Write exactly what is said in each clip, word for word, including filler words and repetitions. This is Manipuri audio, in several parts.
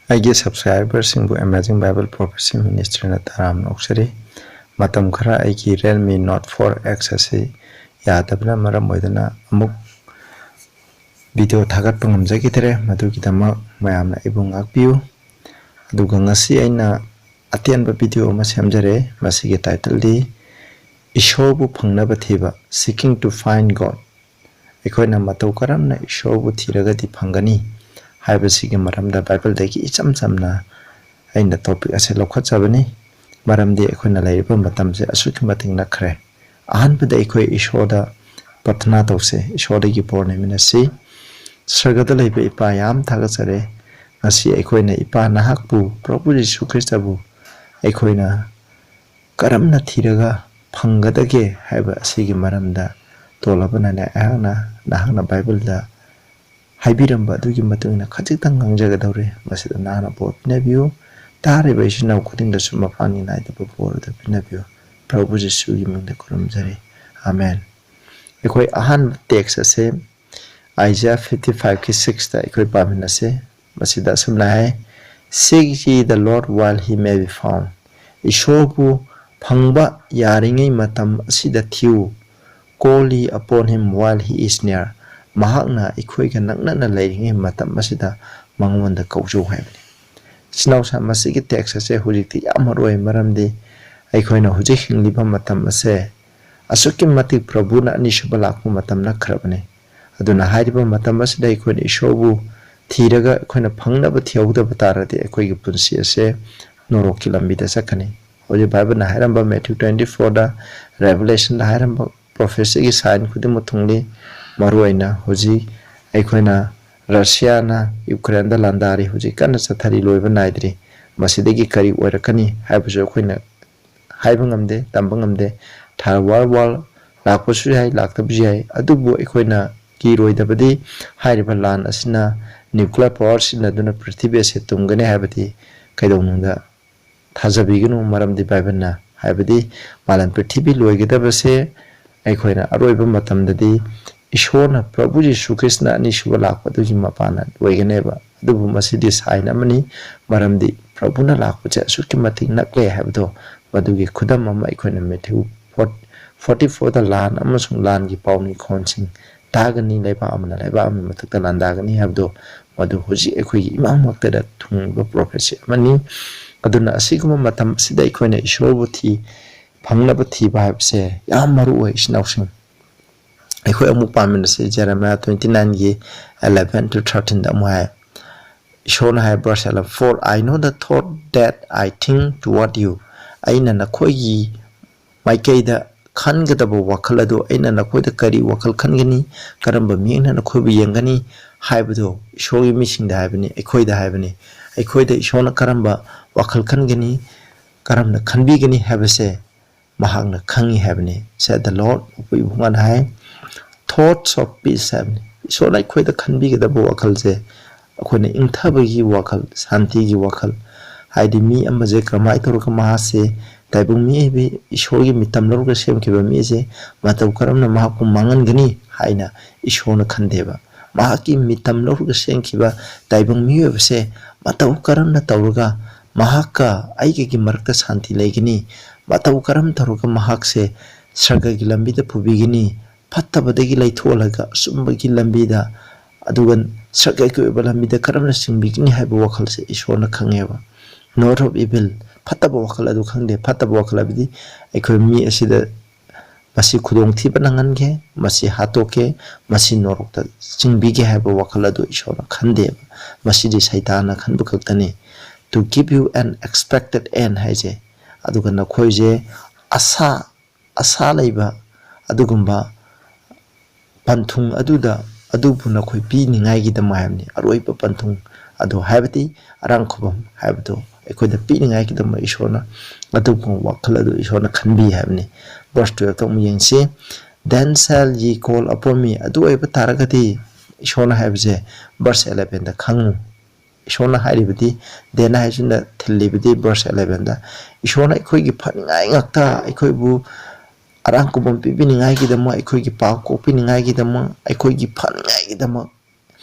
ꯑꯩꯒꯤ ꯁꯕꯁꯀ꯭ꯔꯥꯏꯕꯔꯁꯤꯡꯕꯨ Amazing Bible Prophecy Ministryꯅ ꯇꯔꯥꯝꯅ ꯑꯣꯛꯆꯔꯤ꯫ ꯃꯇꯝ ꯈꯔ ꯑꯩꯒꯤ Realme Note four X ꯑꯁꯤ ꯌꯥꯗꯕꯅ ꯃꯔꯝ ꯑꯣꯏꯗꯨꯅ ꯑꯃꯨꯛ ꯚꯤꯗꯤꯑꯣ ꯊꯥꯒꯠꯄ ꯉꯝꯖꯈꯤꯗ꯭ꯔꯦ꯫ ꯃꯗꯨꯒꯤꯗꯃꯛ ꯃꯌꯥꯝꯅ ꯑꯩꯕꯨ ꯉꯥꯛꯄꯤꯌꯨ꯫ ꯑꯗꯨꯒ ꯉꯁꯤ ꯑꯩꯅ ꯑꯇꯦꯟꯕ ꯚꯤꯗꯤꯑꯣ ꯑꯃ ꯁꯦꯝꯖꯔꯦ꯫ ꯃꯁꯤꯒꯤ ꯇꯥꯏꯇꯜꯗꯤ "ꯏꯁꯣꯔꯕꯨ ꯐꯪꯅꯕ ꯊꯤꯕ", Seeking to Find God꯫ ꯑꯩꯈꯣꯏꯅ ꯃꯇꯧ ꯀꯔꯝꯅ ꯏꯁꯣꯔꯕꯨ ꯊꯤꯔꯒꯗꯤ ꯐꯪꯒꯅꯤ ꯍꯥꯏꯕꯁꯤꯒꯤ ꯃꯔꯝꯗ ꯕꯥꯏꯕꯜꯗꯒꯤ ꯏꯆꯝ ꯆꯝꯅ ꯑꯩꯅ ꯇꯣꯄꯤꯛ ꯑꯁꯤ ꯂꯧꯈꯠꯆꯕꯅꯤ꯫ ꯃꯔꯝꯗꯤ ꯑꯩꯈꯣꯏꯅ ꯂꯩꯔꯤꯕ ꯃꯇꯝꯁꯦ ꯑꯁꯨꯛꯀꯤ ꯃꯇꯤꯛ ꯅꯛꯈ꯭ꯔꯦ꯫ ꯑꯍꯥꯟꯕꯗ ꯑꯩꯈꯣꯏ ꯏꯁꯣꯔꯗ ꯄ꯭ꯔꯊꯅꯥ ꯇꯧꯁꯦ, ꯏꯁꯣꯔꯗꯒꯤ ꯕꯣꯔ ꯂꯩꯃꯤꯟꯅꯁꯤ꯫ ꯁꯔꯒꯗ ꯂꯩꯕ ꯏꯄꯥ, ꯌꯥꯝ ꯊꯥꯒꯠꯆꯔꯦ꯫ ꯉꯁꯤ ꯑꯩꯈꯣꯏꯅ ꯏꯄꯥ ꯅꯍꯥꯛꯄꯨ, ꯄ꯭ꯔꯚꯨ ꯖꯤꯁꯨ ꯈ꯭ꯔꯤꯁꯇꯕꯨ ꯑꯩꯈꯣꯏꯅ ꯀꯔꯝꯅ ꯊꯤꯔꯒ ꯐꯪꯒꯗꯒꯦ ꯍꯥꯏꯕ ꯑꯁꯤꯒꯤ ꯃꯔꯝꯗ ꯇꯣꯜꯂꯕꯅꯅꯦ ꯑꯩꯍꯥꯛꯅ ꯅꯍꯥꯛꯅ ꯕꯥꯏꯕꯜꯗ ꯍꯥꯏꯕꯤꯔꯝꯕ ꯑꯗꯨꯒꯤ ꯃꯇꯨꯡ ꯏꯟꯅ ꯈꯖꯤꯛꯇꯪ ꯉꯥꯡꯖꯒꯗꯧꯔꯤ꯫ ꯃꯁꯤꯗ ꯅꯍꯥꯛꯅ ꯕꯣꯔ ꯄꯤꯅꯕꯤꯌꯨ꯫ ꯇꯥꯔꯤꯕ ꯏꯆꯤꯟ ꯏꯅꯥꯎ ꯈꯨꯗꯤꯡꯗꯁꯨ ꯃꯄꯥꯟꯒꯤ ꯅꯥꯏꯗꯕ ꯕꯣꯔ ꯑꯗꯨ ꯄꯤꯅꯕꯤꯌꯨ꯫ ꯄ꯭ꯔꯚꯨ ꯖꯤꯁꯨꯒꯤ ꯃꯤꯡꯗ ꯈꯨꯔꯨꯝꯖꯔꯤ꯫ ꯑꯃꯦꯟ꯫ ꯑꯩꯈꯣꯏ ꯑꯍꯥꯟꯕ ꯇꯦꯛꯁ ꯑꯁꯦ ꯑꯥꯏꯖꯥꯌꯥ fifty fiveꯀꯤ sixꯇ ꯑꯩꯈꯣꯏ ꯄꯥꯃꯤꯟꯅꯁꯦ꯫ ꯃꯁꯤꯗ ꯑꯁꯨꯝꯅ ꯍꯥꯏ, "Seek ye the Lord while he may be found." ꯏꯁꯣꯔꯕꯨ ꯐꯪꯕ ꯌꯥꯔꯤꯉꯩ ꯃꯇꯝ ꯑꯁꯤꯗ ꯊꯤꯌꯨ꯫ "Call ye upon him while he is near." ꯃꯍꯥꯛꯅ ꯑꯩꯈꯣꯏꯒ ꯅꯛꯅꯅ ꯂꯩꯔꯤꯉꯩ ꯃꯇꯝ ꯑꯁꯤꯗ ꯃꯉꯣꯟꯗ ꯀꯧꯖꯧ ꯍꯥꯏꯕꯅꯤ꯫ ꯏꯆꯤꯟ ꯏꯅꯥꯎꯁꯥ, ꯃꯁꯤꯒꯤ ꯇꯦꯛꯁ ꯑꯁꯦ ꯍꯧꯖꯤꯛꯇꯤ ꯌꯥꯝ ꯃꯔꯨ ꯑꯣꯏ, ꯃꯔꯝꯗꯤ ꯑꯩꯈꯣꯏꯅ ꯍꯧꯖꯤꯛ ꯍꯤꯡꯂꯤꯕ ꯃꯇꯝ ꯑꯁꯦ ꯑꯁꯨꯛꯀꯤ ꯃꯇꯤꯛ ꯄ꯭ꯔꯚꯨꯅ ꯑꯅꯤꯁꯨꯕ ꯂꯥꯛꯄ ꯃꯇꯝ ꯅꯛꯈ꯭ꯔꯕꯅꯤ꯫ ꯑꯗꯨꯅ ꯍꯥꯏꯔꯤꯕ ꯃꯇꯝ ꯑꯁꯤꯗ ꯑꯩꯈꯣꯏꯅ ꯏꯁꯣꯔꯕꯨ ꯊꯤꯔꯒ ꯑꯩꯈꯣꯏꯅ ꯐꯪꯅꯕ ꯊꯤꯍꯧꯗꯕ ꯇꯥꯔꯗꯤ ꯑꯩꯈꯣꯏꯒꯤ ꯄꯨꯟꯁꯤ ꯑꯁꯦ ꯅꯣꯔꯣꯛꯀꯤ ꯂꯝꯕꯤꯗ ꯆꯠꯀꯅꯤ꯫ ꯍꯧꯖꯤꯛ ꯕꯥꯏꯕꯜꯅ ꯍꯥꯏꯔꯝꯕ Matthew twenty fourꯗ, Revelationꯗ ꯍꯥꯏꯔꯝꯕ ꯄ꯭ꯔꯣꯐꯦꯁꯤꯒꯤ ꯁꯥꯏꯟ ꯈꯨꯗꯤꯡꯃꯛ ꯊꯨꯡꯂꯤ꯫ ꯃꯔꯨꯑꯣꯏꯅ ꯍꯧꯖꯤꯛ ꯑꯩꯈꯣꯏꯅ ꯔꯁꯤꯌꯥꯅ ꯌꯨꯀ꯭ꯔꯦꯟꯗ ꯂꯥꯟꯗꯥꯔꯤ, ꯍꯧꯖꯤꯛ ꯀꯟꯅ ꯆꯠꯊꯔꯤ, ꯂꯣꯏꯕ ꯅꯥꯏꯗ꯭ꯔꯤ꯫ ꯃꯁꯤꯗꯒꯤ ꯀꯔꯤ ꯑꯣꯏꯔꯛꯀꯅꯤ ꯍꯥꯏꯕꯁꯨ ꯑꯩꯈꯣꯏꯅ ꯍꯥꯏꯕ ꯉꯝꯗꯦ, ꯇꯝꯕ ꯉꯝꯗꯦ꯫ Third World War ꯂꯥꯛꯄꯁꯨ ꯌꯥꯏ, ꯂꯥꯛꯇꯕꯁꯨ ꯌꯥꯏ꯫ ꯑꯗꯨꯕꯨ ꯑꯩꯈꯣꯏꯅ ꯀꯤꯔꯣꯏꯗꯕꯗꯤ ꯍꯥꯏꯔꯤꯕ ꯂꯥꯟ ꯑꯁꯤꯅ nuclear power ꯁꯤꯖꯤꯟꯅꯗꯨꯅ ꯄ꯭ꯔꯤꯊꯤꯕꯤ ꯑꯁꯤ ꯇꯨꯝꯒꯅꯤ ꯍꯥꯏꯕꯗꯤ ꯀꯩꯗꯧꯅꯨꯡꯗ ꯊꯥꯖꯕꯤꯒꯅꯨ꯫ ꯃꯔꯝꯗꯤ ꯕꯥꯏꯕꯜꯅ ꯍꯥꯏꯕꯗꯤ ꯃꯥꯂꯦꯝ ꯄ꯭ꯔꯤꯊꯤꯕꯤ ꯂꯣꯏꯒꯗꯕꯁꯦ ꯑꯩꯈꯣꯏꯅ ꯑꯔꯣꯏꯕ ꯃꯇꯝꯗꯗꯤ ꯏꯁꯣꯔꯅ, ꯄ꯭ꯔꯚꯨ ꯖꯤꯁꯨ ꯈ꯭ꯔꯤꯁꯅ ꯑꯅꯤꯁꯨꯕ ꯂꯥꯛꯄꯗꯨꯒꯤ ꯃꯄꯥꯟꯅ ꯂꯣꯏꯒꯅꯦꯕ꯫ ꯑꯗꯨꯕꯨ ꯃꯁꯤꯗꯤ ꯁꯥꯏꯟ ꯑꯃꯅꯤ, ꯃꯔꯝꯗꯤ ꯄ꯭ꯔꯚꯨꯅ ꯂꯥꯛꯄꯁꯦ ꯑꯁꯨꯛꯀꯤ ꯃꯇꯤꯛ ꯅꯛꯂꯦ ꯍꯥꯏꯕꯗꯣ, ꯃꯗꯨꯒꯤ ꯈꯨꯗꯝ ꯑꯃ ꯑꯩꯈꯣꯏꯅ ꯃꯦꯊ꯭ꯌꯨ ꯐꯣꯔꯇꯤ ꯐꯣꯔꯗ ꯂꯥꯟ ꯑꯃꯁꯨꯡ ꯂꯥꯟꯒꯤ ꯄꯥꯎ ꯅꯤꯡꯈꯣꯟꯁꯤꯡ ꯇꯥꯒꯅꯤ, ꯂꯩꯕꯥꯛ ꯑꯃꯅ ꯂꯩꯕꯥꯛ ꯑꯃꯒꯤ ꯃꯊꯛꯇ ꯂꯥꯟꯗꯥꯒꯅꯤ ꯍꯥꯏꯕꯗꯣ, ꯃꯗꯨ ꯍꯧꯖꯤꯛ ꯑꯩꯈꯣꯏꯒꯤ ꯏꯃꯥꯡꯃꯛꯇꯗ ꯊꯨꯡꯂꯕ ꯄ꯭ꯔꯣꯐꯦꯁꯤ ꯑꯃꯅꯤ꯫ ꯑꯗꯨꯅ ꯑꯁꯤꯒꯨꯝꯕ ꯃꯇꯝ ꯑꯁꯤꯗ ꯑꯩꯈꯣꯏꯅ ꯏꯁꯣꯔꯕꯨ ꯊꯤ, ꯐꯪꯅꯕ ꯊꯤꯕ ꯍꯥꯏꯕꯁꯦ ꯌꯥꯝ ꯃꯔꯨ ꯑꯣꯏ, ꯏꯆꯤꯟ ꯏꯅꯥꯎꯁꯤꯡ꯫ ꯑꯩꯈꯣꯏ ꯑꯃꯨꯛ ꯄꯥꯃꯤꯟꯅꯁꯤ, ꯖꯦꯔꯦꯃꯤꯌꯥ ꯇ꯭ꯋꯦꯟꯇꯤ ꯅꯥꯏꯟꯒꯤ ꯑꯦꯂꯦꯚꯦꯟ ꯇꯨ ꯊꯥꯔꯇꯤꯟꯗ ꯑꯃꯨꯛ ꯍꯥꯏ, ꯏꯁꯣꯔꯅ ꯍꯥꯏ, verse eleven, "For I know the thought that I think toward you." ꯑꯩꯅ ꯅꯈꯣꯏꯒꯤ ꯃꯥꯏꯀꯩꯗ ꯈꯟꯒꯗꯕ ꯋꯥꯈꯜ ꯑꯗꯨ, ꯑꯩꯅ ꯅꯈꯣꯏꯗ ꯀꯔꯤ ꯋꯥꯈꯜ ꯈꯟꯒꯅꯤ, ꯀꯔꯝꯕ ꯃꯤꯠꯌꯦꯡꯅ ꯅꯈꯣꯏꯕꯨ ꯌꯦꯡꯒꯅꯤ ꯍꯥꯏꯕꯗꯨ ꯏꯁꯣꯔꯒꯤ ꯃꯤꯁꯤꯡꯗ ꯍꯥꯏꯕꯅꯤ, ꯑꯩꯈꯣꯏꯗ ꯍꯥꯏꯕꯅꯤ꯫ ꯑꯩꯈꯣꯏꯗ ꯏꯁꯣꯔꯅ ꯀꯔꯝꯕ ꯋꯥꯈꯜ ꯈꯟꯒꯅꯤ, ꯀꯔꯝꯅ ꯈꯟꯕꯤꯒꯅꯤ ꯍꯥꯏꯕꯁꯦ ꯃꯍꯥꯛꯅ ꯈꯪꯉꯤ ꯍꯥꯏꯕꯅꯤ꯫ Said the Lord, ꯃꯄꯨ ꯏꯕꯨꯡꯉꯣꯅ ꯍꯥꯏ, "Thoughts of peace" ꯍꯥꯏꯕꯅꯤ꯫ ꯏꯁꯣꯔꯅ ꯑꯩꯈꯣꯏꯗ ꯈꯟꯕꯤꯒꯗꯕ ꯋꯥꯈꯜꯁꯦ ꯑꯩꯈꯣꯏꯅ ꯏꯪꯊꯕꯒꯤ ꯋꯥꯈꯜ, ꯁꯥꯟꯇꯤꯒꯤ ꯋꯥꯈꯜ, ꯍꯥꯏꯗꯤ ꯃꯤ ꯑꯃꯁꯦ ꯀꯔꯝꯍꯥꯏꯅ ꯇꯧꯔꯒ ꯃꯍꯥꯛꯁꯦ ꯇꯥꯏꯕꯪ ꯃꯤꯑꯣꯏꯕ, ꯏꯁꯣꯔꯒꯤ ꯃꯤꯇꯝ ꯂꯧꯔꯒ ꯁꯦꯝꯈꯤꯕ ꯃꯤꯁꯦ ꯃꯇꯧ ꯀꯔꯝꯅ ꯃꯍꯥꯛꯄꯨ ꯃꯥꯡꯍꯟꯒꯅꯤ ꯍꯥꯏꯅ ꯏꯁꯣꯔꯅ ꯈꯟꯗꯦꯕ꯫ ꯃꯍꯥꯛꯀꯤ ꯃꯤꯇꯝ ꯂꯧꯔꯒ ꯁꯦꯝꯈꯤꯕ ꯇꯥꯏꯕꯪ ꯃꯤꯑꯣꯏꯕꯁꯦ ꯃꯇꯧ ꯀꯔꯝꯅ ꯇꯧꯔꯒ ꯃꯍꯥꯛꯀ ꯑꯩꯒꯒꯤ ꯃꯔꯛꯇ ꯁꯥꯟꯇꯤ ꯂꯩꯒꯅꯤ, ꯃꯇꯧ ꯀꯔꯝ ꯇꯧꯔꯒ ꯃꯍꯥꯛꯁꯦ ꯁꯔꯒꯒꯤ ꯂꯝꯕꯤꯗ ꯄꯨꯕꯤꯒꯅꯤ, ꯐꯠꯇꯕꯗꯒꯤ ꯂꯩꯊꯣꯛꯍꯜꯂꯒ ꯑꯆꯨꯝꯕꯒꯤ ꯂꯝꯕꯤꯗ, ꯑꯗꯨꯒ ꯁꯔꯒꯒꯤ ꯑꯣꯏꯕ ꯂꯝꯕꯤꯗ ꯀꯔꯝꯅ ꯆꯤꯡꯕꯤꯒꯅꯤ ꯍꯥꯏꯕ ꯋꯥꯈꯜꯁꯦ ꯏꯁꯣꯔꯅ ꯈꯪꯉꯦꯕ꯫ Not of evil, ꯐꯠꯇꯕ ꯋꯥꯈꯜ ꯑꯗꯨ ꯈꯪꯗꯦ꯫ ꯐꯠꯇꯕ ꯋꯥꯈꯜ ꯍꯥꯏꯕꯗꯤ ꯑꯩꯈꯣꯏ ꯃꯤ ꯑꯁꯤꯗ ꯃꯁꯤ ꯈꯨꯗꯣꯡꯊꯤꯕ ꯅꯪꯍꯟꯒꯦ, ꯃꯁꯤ ꯍꯥꯠꯇꯣꯛꯀꯦ, ꯃꯁꯤ ꯅꯣꯔꯣꯛꯇ ꯆꯤꯡꯕꯤꯒꯦ ꯍꯥꯏꯕ ꯋꯥꯈꯜ ꯑꯗꯨ ꯏꯁꯣꯔꯅ ꯈꯟꯗꯦꯕ꯫ ꯃꯁꯤꯗꯤ ꯁꯩꯇꯥꯟꯅ ꯈꯟꯕ ꯈꯛꯇꯅꯤ꯫ "To give you an expected end" ꯍꯥꯏꯁꯦ꯫ ꯑꯗꯨꯒ ꯅꯈꯣꯏꯁꯦ ꯑꯁꯥ, ꯑꯁꯥ ꯂꯩꯕ ꯑꯗꯨꯒꯨꯝꯕ ꯄꯟꯊꯨꯡ ꯑꯗꯨꯗ, ꯑꯗꯨꯕꯨ ꯅꯈꯣꯏ ꯄꯤꯅꯤꯡꯉꯥꯏꯒꯤꯗꯃꯛ ꯍꯥꯏꯕꯅꯤ꯫ ꯑꯔꯣꯏꯕ ꯄꯟꯊꯨꯡ ꯑꯗꯨ, ꯍꯥꯏꯕꯗꯤ ꯑꯔꯥꯡ ꯈꯨꯕꯝ ꯍꯥꯏꯕꯗꯨ ꯑꯩꯈꯣꯏꯗ ꯄꯤꯅꯤꯡꯉꯥꯏꯒꯤꯗꯃꯛ ꯏꯁꯣꯔꯅ ꯑꯗꯨꯒꯨꯝꯕ ꯋꯥꯈꯜ ꯑꯗꯨ ꯏꯁꯣꯔꯅ ꯈꯟꯕꯤ ꯍꯥꯏꯕꯅꯤ꯫ Verse twelve ꯇ ꯑꯃꯨꯛ ꯌꯦꯡꯁꯤ꯫ "Then shall ye call upon me." ꯑꯗꯨ ꯑꯣꯏꯕ ꯇꯥꯔꯒꯗꯤ ꯏꯁꯣꯔꯅ ꯍꯥꯏꯕꯁꯦ verse eleven ꯗ ꯈꯪꯉꯨ꯫ ꯏꯁꯣꯔꯅ ꯍꯥꯏꯔꯤꯕꯗꯤ, then ꯍꯥꯏꯁꯤꯅ ꯊꯤꯜꯂꯤꯕꯗꯤ verse eleven ꯗ, ꯏꯁꯣꯔꯅ ꯑꯩꯈꯣꯏꯒꯤ ꯐꯅꯤꯡꯉꯥꯏ ꯉꯥꯛꯇ, ꯑꯩꯈꯣꯏꯕꯨ ꯑꯔꯥꯡ ꯈꯨꯕꯝ ꯄꯤꯕꯤꯅꯤꯡꯉꯥꯏꯒꯤꯗꯃꯛ, ꯑꯩꯈꯣꯏꯒꯤ ꯄꯥꯞ ꯀꯣꯛꯄꯤꯅꯤꯡꯉꯥꯏꯒꯤꯗꯃꯛ, ꯑꯩꯈꯣꯏꯒꯤ ꯐꯅꯤꯡꯉꯥꯏꯒꯤꯗꯃꯛ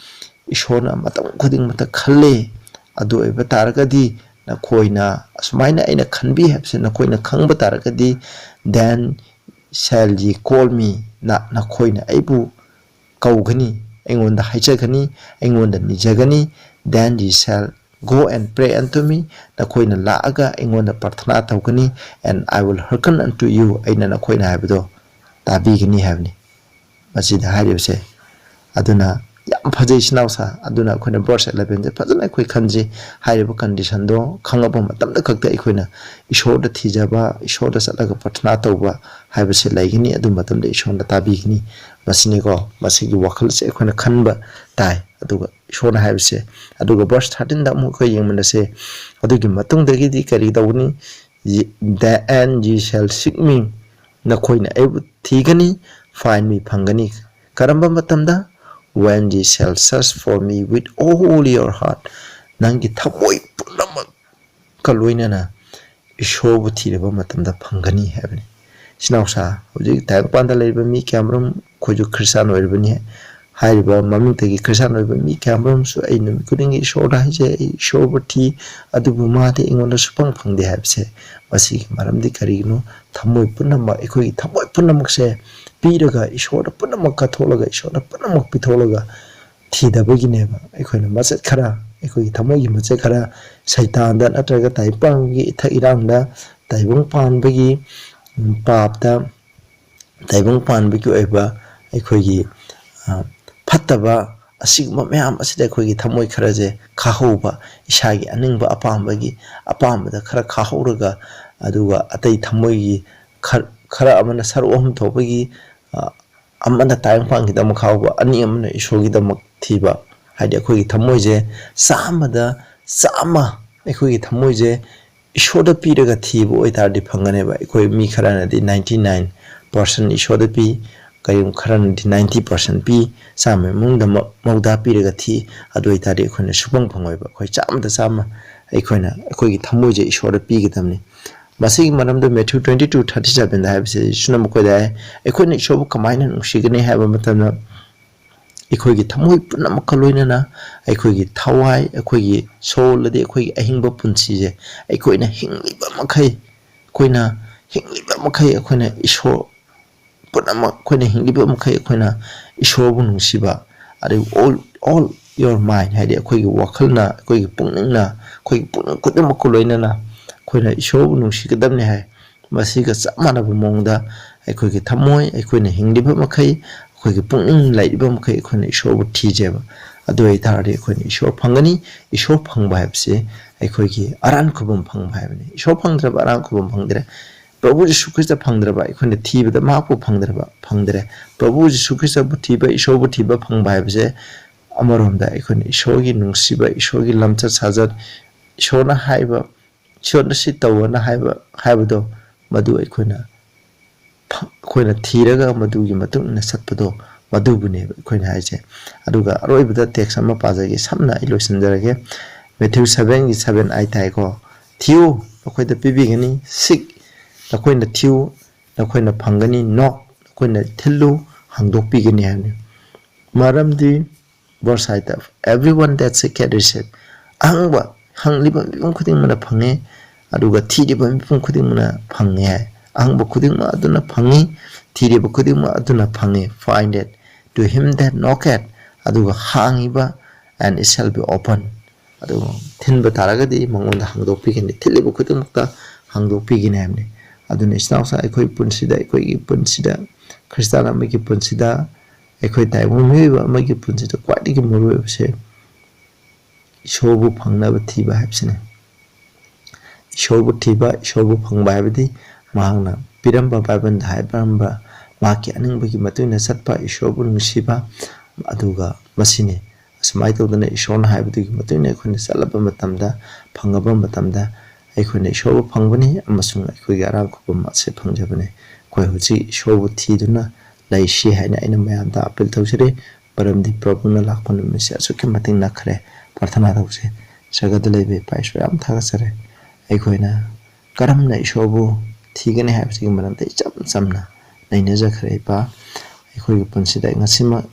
ꯏꯁꯣꯔꯅ ꯃꯇꯝ ꯈꯨꯗꯤꯡꯃꯛꯇ ꯈꯜꯂꯤ꯫ ꯑꯗꯨ ꯑꯣꯏꯕ ꯇꯥꯔꯒꯗꯤ ꯅꯈꯣꯏꯅ ꯑꯁꯨꯃꯥꯏꯅ ꯑꯩꯅ ꯈꯟꯕꯤ ꯍꯥꯏꯕꯁꯦ ꯅꯈꯣꯏꯅ ꯈꯪꯕ ꯇꯥꯔꯒꯗꯤ, then shall ye call me, ꯅ ꯅꯈꯣꯏꯅ ꯑꯩꯕꯨ ꯀꯧꯒꯅꯤ, ꯑꯩꯉꯣꯟꯗ ꯍꯥꯏꯖꯒꯅꯤ, ꯑꯩꯉꯣꯟꯗ ꯅꯤꯖꯒꯅꯤ, then ye shall go and pray unto me, ꯅꯈꯣꯏꯅ ꯂꯥꯛꯑꯒ ꯑꯩꯉꯣꯟꯗ ꯄ꯭ꯔꯊꯅꯥ ꯇꯧꯒꯅꯤ, and I will hearken unto you, ꯑꯩꯅ ꯅꯈꯣꯏꯅ ꯍꯥꯏꯕꯗꯣ ꯇꯥꯕꯤꯒꯅꯤ ꯍꯥꯏꯕꯅꯤ ꯃꯁꯤꯗ ꯍꯥꯏꯔꯤꯕꯁꯦ꯫ ꯑꯗꯨꯅ ꯌꯥꯝ ꯐꯖꯩ ꯏꯆꯤꯟ ꯏꯅꯥꯎꯁꯥ꯫ ꯑꯗꯨꯅ ꯑꯩꯈꯣꯏꯅ verse eleven ꯁꯦ ꯐꯖꯅ ꯑꯩꯈꯣꯏ ꯈꯟꯁꯤ꯫ ꯍꯥꯏꯔꯤꯕ condition ꯗꯣ ꯈꯪꯉꯛꯄ ꯃꯇꯝꯗ ꯈꯛꯇ ꯑꯩꯈꯣꯏꯅ ꯏꯁꯣꯔꯗ ꯊꯤꯖꯕ, ꯏꯁꯣꯔꯗ ꯆꯠꯂꯒ ꯄ꯭ꯔꯊꯅꯥ ꯇꯧꯕ ꯍꯥꯏꯕꯁꯦ ꯂꯩꯒꯅꯤ꯫ ꯑꯗꯨ ꯃꯇꯝꯗ ꯏꯁꯣꯔꯅ ꯇꯥꯕꯤꯒꯅꯤ꯫ ꯃꯁꯤꯅꯤꯀꯣ, ꯃꯁꯤꯒꯤ ꯋꯥꯈꯜꯁꯦ ꯑꯩꯈꯣꯏꯅ ꯈꯟꯕ ꯇꯥꯏ꯫ ꯑꯗꯨꯒ ꯏꯁꯣꯔꯅ ꯍꯥꯏꯕꯁꯦ, ꯑꯗꯨꯒ verse thirteen ꯗ ꯑꯃꯨꯛ ꯑꯩꯈꯣꯏ ꯌꯦꯡꯃꯤꯟꯅꯁꯦ꯫ ꯑꯗꯨꯒꯤ ꯃꯇꯨꯡꯗꯒꯤꯗꯤ ꯀꯔꯤ ꯇꯧꯒꯅꯤ? "Ye-, the and ye shall seek me", ꯅꯈꯣꯏꯅ ꯑꯩꯕꯨ ꯊꯤꯒꯅꯤ, find me, ꯐꯪꯒꯅꯤ꯫ ꯀꯔꯝꯕ ꯃꯇꯝꯗ? "When ye shall search for me with all your heart", ꯅꯪꯒꯤ ꯊꯃꯣꯏ ꯄꯨꯝꯅꯃꯛꯀ ꯂꯣꯏꯅꯅ ꯏꯁꯣꯔꯕꯨ ꯊꯤꯔꯕ ꯃꯇꯝꯗ ꯐꯪꯒꯅꯤ ꯍꯥꯏꯕꯅꯤ꯫ ꯏꯆꯤꯟ ꯏꯅꯥꯎꯁꯥ, ꯍꯧꯖꯤꯛ ꯇꯥꯏꯕꯪꯄꯥꯟꯗ ꯂꯩꯔꯤꯕ ꯃꯤ ꯀꯌꯥꯃꯔꯨꯝ, ꯑꯩꯈꯣꯏꯁꯨ ꯈ꯭ꯔꯤꯁꯇꯥꯟ ꯑꯣꯏꯔꯤꯕꯅꯤ꯫ ꯍꯥꯏꯔꯤꯕ ꯃꯃꯤꯡꯇꯒꯤ ꯈ꯭ꯔꯤꯁꯇꯥꯟ ꯑꯣꯏꯕ ꯃꯤ ꯀꯌꯥꯃꯔꯨꯝꯁꯨ ꯑꯩ ꯅꯨꯃꯤꯠ ꯈꯨꯗꯤꯡꯒꯤ ꯏꯁꯣꯔꯗ ꯍꯥꯏꯖꯩ, "ꯑꯩ ꯏꯁꯣꯔꯕꯨ ꯊꯤ, ꯑꯗꯨꯕꯨ ꯃꯥꯗꯤ ꯑꯩꯉꯣꯟꯗ ꯁꯨꯐꯪ ꯐꯪꯗꯦ" ꯍꯥꯏꯕꯁꯦ꯫ ꯃꯁꯤꯒꯤ ꯃꯔꯝꯗꯤ ꯀꯔꯤꯒꯤꯅꯣ? ꯊꯃꯣꯏ ꯄꯨꯝꯅꯃꯛ, ꯑꯩꯈꯣꯏꯒꯤ ꯊꯃꯣꯏ ꯄꯨꯝꯅꯃꯛꯁꯦ ꯄꯤꯔꯒ, ꯏꯁꯣꯔꯗ ꯄꯨꯝꯅꯃꯛ ꯀꯠꯊꯣꯛꯂꯒ, ꯏꯁꯣꯔꯗ ꯄꯨꯝꯅꯃꯛ ꯄꯤꯊꯣꯛꯂꯒ ꯊꯤꯗꯕꯒꯤꯅꯦꯕ꯫ ꯑꯩꯈꯣꯏꯅ ꯃꯆꯦꯠ ꯈꯔ, ꯑꯩꯈꯣꯏꯒꯤ ꯊꯃꯣꯏꯒꯤ ꯃꯆꯦꯠ ꯈꯔ ꯁꯩꯇꯥꯟꯗ ꯅꯠꯇ꯭ꯔꯒ ꯇꯥꯏꯕꯪꯒꯤ ꯏꯊꯛ ꯏꯔꯥꯡꯗ, ꯇꯥꯏꯕꯪ ꯄꯥꯟꯕꯒꯤ, ꯎꯝ, ꯄꯥꯞꯇ, ꯇꯥꯏꯕꯪ ꯄꯥꯟꯕꯒꯤ ꯑꯣꯏꯕ ꯑꯩꯈꯣꯏꯒꯤ, ꯑ, ꯐꯠꯇꯕ ꯑꯁꯤꯒꯨꯝꯕ ꯃꯌꯥꯝ ꯑꯁꯤꯗ ꯑꯩꯈꯣꯏꯒꯤ ꯊꯃꯣꯏ ꯈꯔꯁꯦ ꯈꯥꯍꯧꯕ, ꯏꯁꯥꯒꯤ ꯑꯅꯤꯡꯕ ꯑꯄꯥꯝꯕꯒꯤ, ꯑꯄꯥꯝꯕꯗ ꯈꯔ ꯈꯥꯍꯧꯔꯒ, ꯑꯗꯨꯒ ꯑꯇꯩ ꯊꯃꯣꯏꯒꯤ ꯈꯔ, ꯈꯔ ꯑꯃꯅ ꯁꯔꯨꯛ ꯑꯍꯨꯝ ꯊꯣꯛꯄꯒꯤ, ꯑ, ꯑꯃꯅ ꯇꯥꯏꯕꯪꯄꯥꯟꯒꯤꯗꯃꯛ ꯈꯥꯎꯕ, ꯑꯅꯤ ꯑꯃꯅ ꯏꯁꯣꯔꯒꯤꯗꯃꯛ ꯊꯤꯕ꯫ ꯍꯥꯏꯗꯤ ꯑꯩꯈꯣꯏꯒꯤ ꯊꯃꯣꯏꯁꯦ ꯆꯥꯝꯃꯗ ꯆꯥꯝꯃ ꯑꯩꯈꯣꯏꯒꯤ ꯊꯃꯣꯏꯁꯦ ꯏꯁꯣꯔꯗ ꯄꯤꯔꯒ ꯊꯤꯕ ꯑꯣꯏꯇꯥꯔꯗꯤ ꯐꯪꯒꯅꯦꯕ꯫ ꯑꯩꯈꯣꯏ ꯃꯤ ꯈꯔꯅꯗꯤ ninety nine percent ꯏꯁꯣꯔꯗ ꯄꯤ, ꯀꯔꯤꯒꯨꯝꯕ ꯈꯔꯅꯗꯤ ninety percent ꯄꯤ, ꯆꯥꯝꯃ ꯏꯃꯨꯡꯗ ꯃ-, ꯃꯧꯗ꯭ꯔꯥ ꯄꯤꯔꯒ ꯊꯤ꯫ ꯑꯗꯨ ꯑꯣꯏꯇꯥꯔꯗꯤ ꯑꯩꯈꯣꯏꯅ ꯁꯨꯐꯪ ꯐꯪꯉꯣꯏꯕ꯫ ꯑꯩꯈꯣꯏ ꯆꯥꯝꯃꯗ ꯆꯥꯝꯃ ꯑꯩꯈꯣꯏꯅ ꯑꯩꯈꯣꯏꯒꯤ ꯊꯃꯣꯏꯁꯦ ꯏꯁꯣꯔꯗ ꯄꯤꯒꯗꯕꯅꯤ꯫ ꯃꯁꯤꯒꯤ ꯃꯔꯝꯗ Matthew twenty two thirty seven ꯗ ꯍꯥꯏꯕꯁꯤ ꯁꯨꯅ ꯃꯈꯣꯏꯗ ꯍꯥꯏ, ꯑꯩꯈꯣꯏꯅ ꯏꯁꯣꯔꯕꯨ ꯀꯃꯥꯏꯅ ꯅꯨꯡꯁꯤꯒꯅꯤ ꯍꯥꯏꯕ ꯃꯇꯝꯗ, ꯑꯩꯈꯣꯏꯒꯤ ꯊꯃꯣꯏ ꯄꯨꯝꯅꯃꯛꯀ ꯂꯣꯏꯅꯅ ꯑꯩꯈꯣꯏꯒꯤ ꯊꯋꯥꯏ, ꯑꯩꯈꯣꯏꯒꯤ soul, ꯑꯗꯩ ꯑꯩꯈꯣꯏꯒꯤ ꯑꯍꯤꯡꯕ ꯄꯨꯟꯁꯤꯁꯦ ꯑꯩꯈꯣꯏꯅ ꯍꯤꯡꯂꯤꯕ ꯃꯈꯩ, ꯑꯩꯈꯣꯏꯅ ꯍꯤꯡꯂꯤꯕ ꯃꯈꯩ ꯑꯩꯈꯣꯏꯅ ꯏꯁꯣꯔ, ꯄꯨꯝꯅꯃꯛ ꯑꯩꯈꯣꯏꯅ ꯍꯤꯡꯂꯤꯕ ꯃꯈꯩ ꯑꯩꯈꯣꯏꯅ ꯏꯁꯣꯔꯕꯨ ꯅꯨꯡꯁꯤꯕ, ꯑꯗꯩ all, all your mind, ꯍꯥꯏꯗꯤ ꯑꯩꯈꯣꯏꯒꯤ ꯋꯥꯈꯜꯅ, ꯑꯩꯈꯣꯏꯒꯤ ꯄꯨꯛꯅꯤꯡꯅ, ꯑꯩꯈꯣꯏꯒꯤ ꯄꯨꯛꯅꯤꯡ ꯈꯨꯗꯤꯡꯃꯛꯀ ꯂꯣꯏꯅꯅ ꯑꯩꯈꯣꯏꯅ ꯏꯁꯣꯔꯕꯨ ꯅꯨꯡꯁꯤꯒꯗꯕꯅꯤ ꯍꯥꯏ꯫ ꯃꯁꯤꯒ ꯆꯞ ꯃꯥꯟꯅꯕ ꯃꯑꯣꯡꯗ ꯑꯩꯈꯣꯏꯒꯤ ꯊꯃꯣꯏ, ꯑꯩꯈꯣꯏꯅ ꯍꯤꯡꯂꯤꯕ ꯃꯈꯩ, ꯑꯩꯈꯣꯏꯒꯤ ꯄꯨꯛꯅꯤꯡ ꯂꯩꯔꯤꯕ ꯃꯈꯩ ꯑꯩꯈꯣꯏꯅ ꯏꯁꯣꯔꯕꯨ ꯊꯤꯖꯦꯕ꯫ ꯑꯗꯨ ꯑꯣꯏꯇꯥꯔꯗꯤ ꯑꯩꯈꯣꯏꯅ ꯏꯁꯣꯔ ꯐꯪꯒꯅꯤ꯫ ꯏꯁꯣꯔ ꯐꯪꯕ ꯍꯥꯏꯕꯁꯤ ꯑꯩꯈꯣꯏꯒꯤ ꯑꯔꯥꯟ ꯈꯨꯕꯝ ꯐꯪꯕ ꯍꯥꯏꯕꯅꯤ꯫ ꯏꯁꯣꯔ ꯐꯪꯗ꯭ꯔꯕ ꯑꯔꯥꯟ ꯈꯨꯕꯝ ꯐꯪꯗ꯭ꯔꯦ꯫ ꯄ꯭ꯔꯚꯨ ꯖꯤꯁꯨ ꯈ꯭ꯔꯤꯁꯇ ꯐꯪꯗ꯭ꯔꯕ, ꯑꯩꯈꯣꯏꯅ ꯊꯤꯕꯗ ꯃꯍꯥꯛꯄꯨ ꯐꯪꯗ꯭ꯔꯕ, ꯐꯪꯗ꯭ꯔꯦ꯫ ꯄ꯭ꯔꯚꯨ ꯖꯤꯁꯨ ꯈ꯭ꯔꯤꯁꯇꯕꯨ ꯊꯤꯕ, ꯏꯁꯣꯔꯕꯨ ꯊꯤꯕ ꯐꯪꯕ ꯍꯥꯏꯕꯁꯦ ꯑꯃꯔꯣꯝꯗ ꯑꯩꯈꯣꯏꯅ ꯏꯁꯣꯔꯒꯤ ꯅꯨꯡꯁꯤꯕ, ꯏꯁꯣꯔꯒꯤ ꯂꯝꯆꯠ ꯁꯥꯖꯠ, ꯏꯁꯣꯔꯅ ꯍꯥꯏꯕ, ꯏꯁꯣꯔꯅ ꯁꯤ ꯇꯧꯑꯣꯅ ꯍꯥꯏꯕ, ꯍꯥꯏꯕꯗꯣ, ꯃꯗꯨ ꯑꯩꯈꯣꯏꯅ ꯐ-, ꯑꯩꯈꯣꯏꯅ ꯊꯤꯔꯒ ꯃꯗꯨꯒꯤ ꯃꯇꯨꯡ ꯏꯟꯅ ꯆꯠꯄꯗꯣ, ꯃꯗꯨꯕꯨꯅꯦꯕ ꯑꯩꯈꯣꯏꯅ ꯍꯥꯏꯁꯦ꯫ ꯑꯗꯨꯒ ꯑꯔꯣꯏꯕꯗ text ꯑꯃ ꯄꯥꯖꯒꯦ, ꯁꯝꯅ ꯑꯩ ꯂꯣꯏꯁꯤꯟꯖꯔꯒꯦ꯫ Matthew sevenꯒꯤ seven ꯑꯩ ꯇꯥꯏꯀꯣ꯫ "ꯊꯤꯌꯨ, ꯅꯈꯣꯏꯗ ꯄꯤꯕꯤꯒꯅꯤ꯫ Seek, ꯅꯈꯣꯏꯅ ꯊꯤꯌꯨ, ꯅꯈꯣꯏꯅ ꯐꯪꯒꯅꯤ꯫ Knock, ꯅꯈꯣꯏꯅ ꯊꯤꯜꯂꯨ, ꯍꯥꯡꯗꯣꯛꯄꯤꯒꯅꯤ" ꯍꯥꯏꯕꯅꯤ꯫ ꯃꯔꯝꯗꯤ verse ꯍꯥꯏꯗ, "Everyone that seeketh receive." ꯑꯍꯪꯕ, ꯍꯪꯂꯤꯕ ꯃꯤꯄꯨꯝ ꯈꯨꯗꯤꯡꯃꯛꯅ ꯐꯪꯉꯦ, ꯑꯗꯨꯒ ꯊꯤꯔꯤꯕ ꯃꯤꯄꯨꯝ ꯈꯨꯗꯤꯡꯃꯛꯅ ꯐꯪꯉꯦ ꯍꯥꯏ꯫ ꯑꯍꯪꯕ ꯈꯨꯗꯤꯡꯃꯛ ꯑꯗꯨꯅ ꯐꯪꯉꯤ, ꯊꯤꯔꯤꯕ ꯈꯨꯗꯤꯡꯃꯛ ꯑꯗꯨꯅ ꯐꯪꯉꯤ꯫ "Find it, to him that knocketh," ꯑꯗꯨꯒ ꯍꯥꯡꯉꯤꯕ, "and it shall be open," ꯑꯗꯨꯒ ꯊꯤꯟꯕ ꯇꯥꯔꯒꯗꯤ ꯃꯉꯣꯟꯗ ꯍꯥꯡꯗꯣꯛꯄꯤꯒꯅꯤ, ꯊꯤꯜꯂꯤꯕ ꯈꯨꯗꯤꯡꯃꯛꯇ ꯍꯥꯡꯗꯣꯛꯄꯤꯒꯅꯤ ꯍꯥꯏꯕꯅꯤ꯫ ꯑꯗꯨꯅ ꯏꯆꯤꯟ ꯏꯅꯥꯎꯁꯤꯡ, ꯑꯩꯈꯣꯏ ꯄꯨꯟꯁꯤꯗ, ꯑꯩꯈꯣꯏꯒꯤ ꯄꯨꯟꯁꯤꯗ, ꯈ꯭ꯔꯤꯁꯇꯥꯟ ꯑꯃꯒꯤ ꯄꯨꯟꯁꯤꯗ, ꯑꯩꯈꯣꯏ ꯇꯥꯏꯕꯪ ꯃꯤꯑꯣꯏꯕ ꯑꯃꯒꯤ ꯄꯨꯟꯁꯤꯗ ꯈ꯭ꯋꯥꯏꯗꯒꯤ ꯃꯔꯨꯑꯣꯏꯕꯁꯦ ꯏꯁꯣꯔꯕꯨ ꯐꯪꯅꯕ ꯊꯤꯕ ꯍꯥꯏꯕꯁꯤꯅꯤ꯫ ꯏꯁꯣꯔꯕꯨ ꯊꯤꯕ, ꯏꯁꯣꯔꯕꯨ ꯐꯪꯕ ꯍꯥꯏꯕꯗꯤ ꯃꯍꯥꯛꯅ ꯄꯤꯔꯝꯕ, ꯕꯥꯏꯕꯜꯗ ꯍꯥꯏꯔꯝꯕ, ꯃꯍꯥꯛꯀꯤ ꯑꯅꯤꯡꯕꯒꯤ ꯃꯇꯨꯡ ꯏꯟꯅ ꯆꯠꯄ, ꯏꯁꯣꯔꯕꯨ ꯅꯨꯡꯁꯤꯕ, ꯑꯗꯨꯒ ꯃꯁꯤꯅꯤ꯫ ꯑꯁꯨꯃꯥꯏꯅ ꯇꯧꯗꯅ ꯏꯁꯣꯔꯅ ꯍꯥꯏꯕꯗꯨꯒꯤ ꯃꯇꯨꯡ ꯏꯟꯅ ꯑꯩꯈꯣꯏꯅ ꯆꯠꯂꯕ ꯃꯇꯝꯗ, ꯐꯪꯉꯕ ꯃꯇꯝꯗ ꯑꯩꯈꯣꯏꯅ ꯏꯁꯣꯔꯕꯨ ꯐꯪꯕꯅꯤ ꯑꯃꯁꯨꯡ ꯑꯩꯈꯣꯏꯒꯤ ꯑꯔꯥꯟ ꯈꯨꯕꯝ ꯑꯁꯤ ꯐꯪꯖꯕꯅꯤ꯫ ꯑꯩꯈꯣꯏ ꯍꯧꯖꯤꯛ ꯏꯁꯣꯔꯕꯨ ꯊꯤꯗꯨꯅ ꯂꯩꯁꯤ ꯍꯥꯏꯅ ꯑꯩꯅ ꯃꯌꯥꯝꯗ ꯑꯥꯄꯤꯜ ꯇꯧꯖꯔꯤ, ꯃꯔꯝꯗꯤ ꯄ꯭ꯔꯚꯨꯅ ꯂꯥꯛꯄ ꯅꯨꯃꯤꯠꯁꯦ ꯑꯁꯨꯛꯀꯤ ꯃꯇꯤꯛ ꯅꯛꯈ꯭ꯔꯦ꯫ ꯄ꯭ꯔꯥꯊꯅꯥ ꯇꯧꯁꯦ꯫ ꯁꯔꯒꯗ ꯂꯩꯕ ꯏꯄꯥ ꯏꯁꯣꯔ, ꯌꯥꯝ ꯊꯥꯒꯠꯆꯔꯤ꯫ ꯑꯩꯈꯣꯏꯅ ꯀꯔꯝꯅ ꯏꯁꯣꯔꯕꯨ ꯊꯤꯒꯅꯤ ꯍꯥꯏꯕꯁꯤꯒꯤ ꯃꯔꯝꯗ ꯏꯆꯝ ꯆꯝꯅ ꯅꯩꯅꯖꯈ꯭ꯔꯦ ꯏꯄꯥ꯫ ꯑꯩꯈꯣꯏꯒꯤ ꯄꯨꯟꯁꯤꯗ ꯉꯁꯤꯃꯛ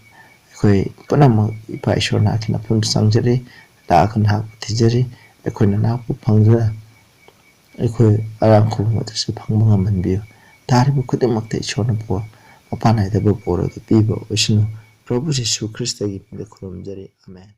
ꯑꯩꯈꯣꯏ ꯑꯩꯈꯣꯏ ꯄꯨꯝꯅꯃꯛ ꯏꯄꯥ ꯏꯁꯣꯔ ꯅꯍꯥꯛꯀꯤ ꯅꯐꯝꯗ ꯆꯪꯖꯔꯤ, ꯅꯍꯥꯛꯀꯤ ꯅꯍꯥꯛꯄꯨ ꯊꯤꯖꯔꯤ꯫ ꯑꯩꯈꯣꯏꯅ ꯅꯍꯥꯛꯄꯨ ꯐꯪꯗꯨꯅ ꯑꯩꯈꯣꯏ ꯑꯔꯥꯡ ꯈꯨꯕꯝ ꯑꯗꯨꯁꯨ ꯐꯪꯕ ꯉꯝꯍꯟꯕꯤꯌꯨ꯫ ꯇꯥꯔꯤꯕ ꯈꯨꯗꯤꯡꯃꯛꯇ ꯏꯁꯣꯔꯅ ꯕꯣꯔ, ꯃꯄꯥꯟ ꯅꯥꯏꯗꯕ ꯕꯣꯔ ꯑꯗꯨ ꯄꯤꯕ ꯑꯣꯏꯁꯅꯨ꯫ ꯄ꯭ꯔꯚꯨ ꯖꯤꯁꯨ ꯈ꯭ꯔꯤꯁꯇꯒꯤ ꯃꯤꯡꯗ ꯈꯨꯔꯨꯝꯖꯔꯤ꯫ ꯑꯃꯦꯟ꯫